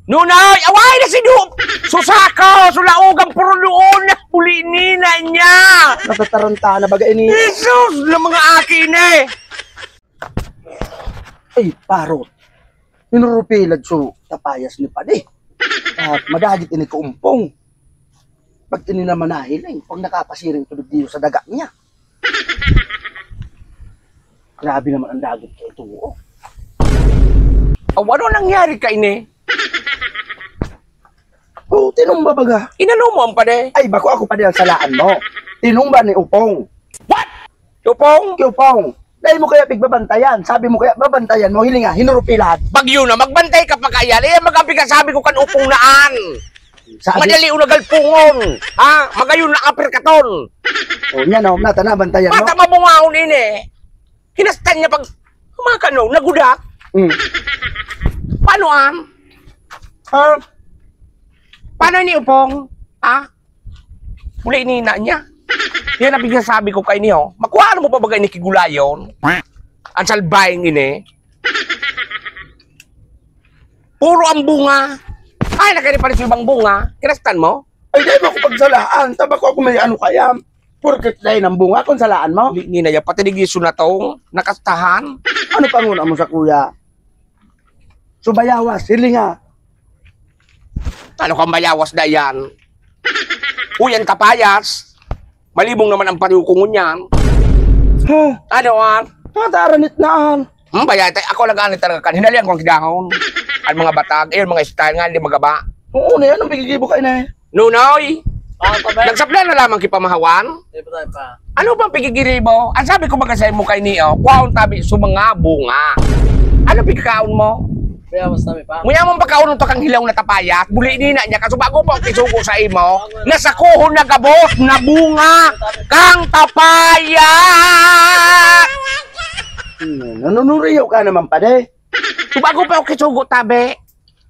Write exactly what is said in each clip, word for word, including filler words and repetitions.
Nunay, away na si Dup! Susaka, sulaogan, puro doon na puli nina niya! Natataranta na baga ini. Jesus, na mga aki na eh! Ay, parot. Ninurupilad so tapayas ni Padi. At madagit ini kuumpong. Pag ini naman nahiling, pag nakapasiring tubig diyo sa daga niya. Grabe naman ang dagit kay Tuo. Oh, ano nangyari ka ini? Oh, tinumba baga. Inano mo ang pade? Ay, bako ako pade ang salaan mo. Tinumba ni Upong. What? Upong? Ki Upong. Dahil mo kaya pigbabantayan. Sabi mo kaya babantayan mo. Hilinga, hinurupilad. Bagyo na, magbantay ka pa kaya. Ayan, mag-api ka, sabi ko kan Upong naan. Sabi Madali o nagalpungon. Ha? Magayon na aperkaton. Oh, niya no, nata na, bantayan mo. Bata mabungaon ini. Hinastan niya pag, kumakano, nagudak. Mm. Paano an? Ha? Paano ni Upong? Ha? Uli ni ina niya. Yan ang pigsasabi ko kay niyo. Makuha mo pa bagay ni Kigulayon? Ang salbahing ini. Puro ang bunga. Ay, nagkani pa rin sa ibang bunga. Kinastan mo? Ay, di ba ako pagsalaan? Taba ko ako may ano kaya? Porket dahil ang bunga kung salaan mo? Hindi na yan. Pati ni Giso na to. Nakastahan. Ano panguna mo sa kuya? Subayawas, hilinga. Ano kang bayawas na yan? Uy, ang kapayas. Malibong naman ang pariw ko ngunyan. Ha? Ano, ah? Nataranit na, an. Hmm, bayatay. Ako lang gani talaga kan. Hinalian ko ang kidahon. Ang mga batag, eh, mga style nga, hindi magaba. Oo na yan. Ang pigigibo kayo na eh. Nunoy! Ah, pa ba? Nagsapla na lamang kipamahawan? Di pa tayo pa. Ano bang pigigiribo? Ang sabi ko baga sa imo kay Neo, kwaon tabi sa mga bunga. Ano pigkaon mo? Kaya mas tabi pa. Muya mong pagkaon to kang hilaw na tapayas, buli ni na niya, kaso bago pa ang kisugo sa imo, nasakuhon na gabos na bunga kang tapayas! Hmm, nanunuriyo ka naman, pade. So, bago pa ako kisugo, tabi,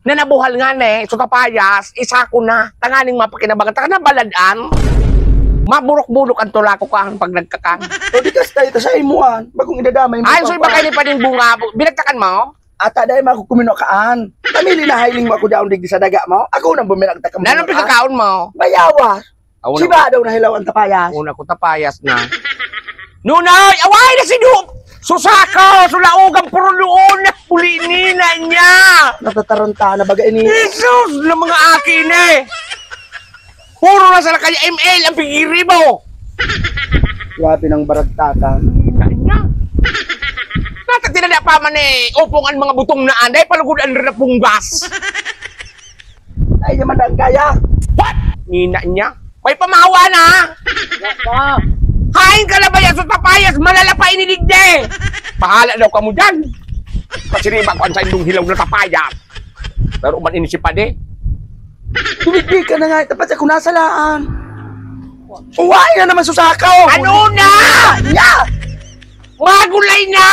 na nabuhal nga ni, so, tapayas, isa ko na, tanganing mapakinabangan, taka na baladan, maburok-burok ang tula ko kaan pag nagkakan. O, di kas tayo, ta sa imuan, bagong idadamay mo Ay, so, iba kayo ni Pading Bunga, binagtakan mo? Ata dahil makukumino kaan. Kami, linahiling mo ako daon digdi sa daga mo. Ako nang bumiragtak ang Nanong mga pagkakaon mo? Bayawa. Ako na- Siba daw nahilaw ang tapayas. Una ko tapayas na. Nunay, away na si Dup! Susaka, sulaogan, puro doon na puli nina niya! Natataranta na baga ini. Jesus, na mga aki na eh! Puro na sa kanya M L ang pigiribo! Grabe ng baragtakan. Kanya. Natatinala pa man eh, upong ang mga butong na anday, palugod ang rapunggas. Ay, naman ang kaya. What? Nina niya. May pamahawa na, ha? Wala pa. Hain ka na ba yan sa tapayas? Malala pa iniligde. Bahala daw kamo dyan. Pasiriba ko ang sa indong hilaw na tapayas. Pero man ini si Pade. Tumigil ka na nga. Dapat ako nasalaan. Uway na naman susakaw. Ano na? Nya! Magulay na!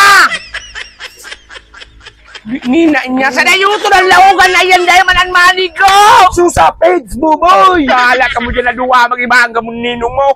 Nina niya, sa dayuto ng laugan na yan, dahil man ang manigo! Susa, page, buboy! Kala ka mo dyan na duwa, mag-iba ang gamon ninong mo.